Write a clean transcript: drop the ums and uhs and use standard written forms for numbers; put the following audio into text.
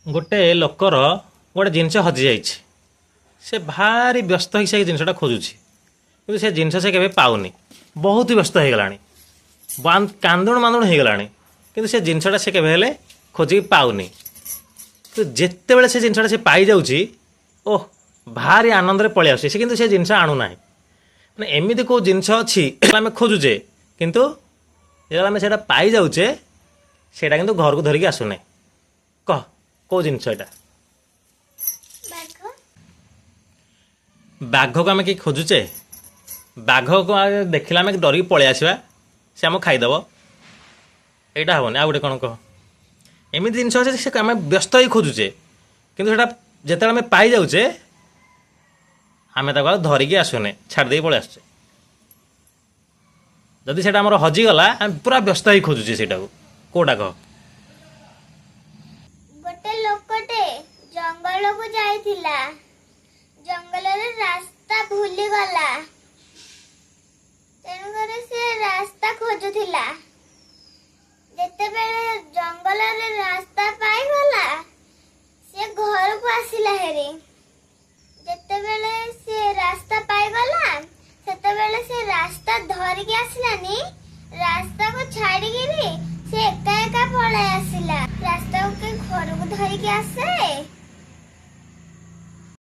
ଗୋଟେ ଲୋକର ଗୋଟେ ଜିନିଷ ହଜିଯାଇଛି। ସେ ଭାରି ବ୍ୟସ୍ତ ହେଇ ସେ ଜିନିଷଟା ଖୋଜୁଛି, କିନ୍ତୁ ସେ ଜିନିଷ ସେ କେବେ ପାଉନି। ବହୁତ ବ୍ୟସ୍ତ ହେଇଗଲାଣି, କାନ୍ଦୁଣ ମାନ୍ଦୁଣ ହେଇଗଲାଣି, କିନ୍ତୁ ସେ ଜିନିଷଟା ସେ କେବେ ହେଲେ ଖୋଜିକି ପାଉନି। କିନ୍ତୁ ଯେତେବେଳେ ସେ ଜିନିଷଟା ସେ ପାଇଯାଉଛି, ଓହ, ଭାରି ଆନନ୍ଦରେ ପଳେଇ ଆସୁଛି ସେ। କିନ୍ତୁ ସେ ଜିନିଷ ଆଣୁନାହିଁ। ମାନେ ଏମିତି କେଉଁ ଜିନିଷ ଅଛି ଆମେ ଖୋଜୁଛେ, କିନ୍ତୁ ଯେତେବେଳେ ଆମେ ସେଇଟା ପାଇଯାଉଛେ, ସେଇଟା କିନ୍ତୁ ଘରକୁ ଧରିକି ଆସୁନେ? କହ, କେଉଁ ଜିନିଷ ଏଇଟା? ବାଘ। ବାଘକୁ ଆମେ କି ଖୋଜୁଛେ? ବାଘକୁ ଦେଖିଲେ ଆମେ ଡରିକି ପଳେଇ ଆସିବା, ସେ ଆମକୁ ଖାଇଦେବ। ଏଇଟା ହେବନି। ଆଉ ଗୋଟେ କ'ଣ କହ? ଏମିତି ଜିନିଷ ଅଛି, ସେ ଆମେ ବ୍ୟସ୍ତ ହେଇ ଖୋଜୁଛେ, କିନ୍ତୁ ସେଇଟା ଯେତେବେଳେ ଆମେ ପାଇଯାଉଛେ, ଆମେ ତାକୁ ଆଉ ଧରିକି ଆସୁନେ, ଛାଡ଼ି ଦେଇକି ପଳେଇ ଆସୁଛେ। ଯଦି ସେଇଟା ଆମର ହଜିଗଲା, ଆମେ ପୁରା ବ୍ୟସ୍ତ ହେଇ ଖୋଜୁଛେ ସେଇଟାକୁ। କେଉଁଟା କହ? ଗୋଟେ ଲୋକଟେ ଜଙ୍ଗଲକୁ ଯାଇଥିଲା। ଜଙ୍ଗଲରେ ରାସ୍ତା ଭୁଲିଗଲା, ତେଣୁକରି ସେ ରାସ୍ତା ଖୋଜୁଥିଲା। ଯେତେବେଳେ ଜଙ୍ଗଲରେ ରାସ୍ତା ପାଇଗଲା, ସେ ଘରକୁ ଆସିଲା ହେରି। ଯେତେବେଳେ ସେ ରାସ୍ତା ପାଇଗଲା, ସେତେବେଳେ ସେ ରାସ୍ତା ଧରିକି ଆସିଲାନି। ରାସ୍ତାକୁ ଛାଡିକିରି ସେ ଏକା ଏକା ପଳେଇ ଆସିଲା। ରାସ୍ତାକୁ କିଏ ଘରକୁ ଧରିକି ଆସେ?